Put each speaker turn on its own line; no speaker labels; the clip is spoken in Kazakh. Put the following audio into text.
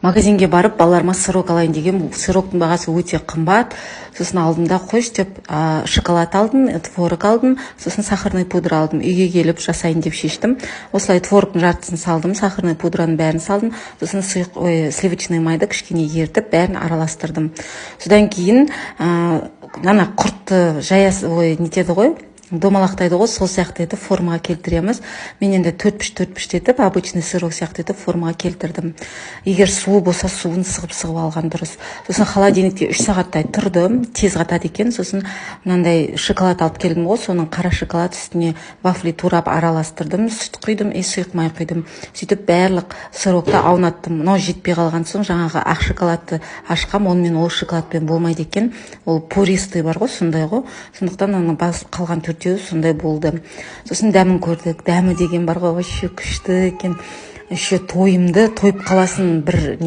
Магазинге барып, балаларыма сырок алайын дегенмін. Сыроктың бағасы өте қымбат. Сосын алдым да, қойшы деп, шоколад алдым, творог алдым, сосын сахарный пудра алдым. Үйге келіп жасайын деп шештім. Осылай творогтың жартысын салдым, сахарный пудраның бәрін салдым, сосын сұйық, ой, сливочный майды кішкене ерітіп, бәрін араластырдым. Содан кейін ана құртты жая, ой, нетеді ғой, домалақтайды ғой, сол сияқты етіп формаға келтіреміз. Мен енді төрт төрт етіп, обычный сырок сияқты етіп формаға келтірдім. Егер суы болса, суын сығып сығып алған дұрыс. Сосын холодильникте 3 сағаттай тұрды, тез қатады екен. Сосын мынандай шоколад алып келдім ғой, соның қара шоколад үстіне вафли турап араластырдым, сүт құйдым и сұйық май құйдым. Сөйтіп барлық сырокты аунаттым. Мынау жетпей қалған соң, жаңағы ақ шоколадты ашқам, онымен, ол шоколадпен болмайды екен, ол пористый бар ғой, сондай ғой. Сондықтан оны басып қалған төртеуі сондай болды. Сосын дәмін көрдік. Дәмі деген бар ғой, вообще күшті екен, еще тойымды, тойып қаласың бір не.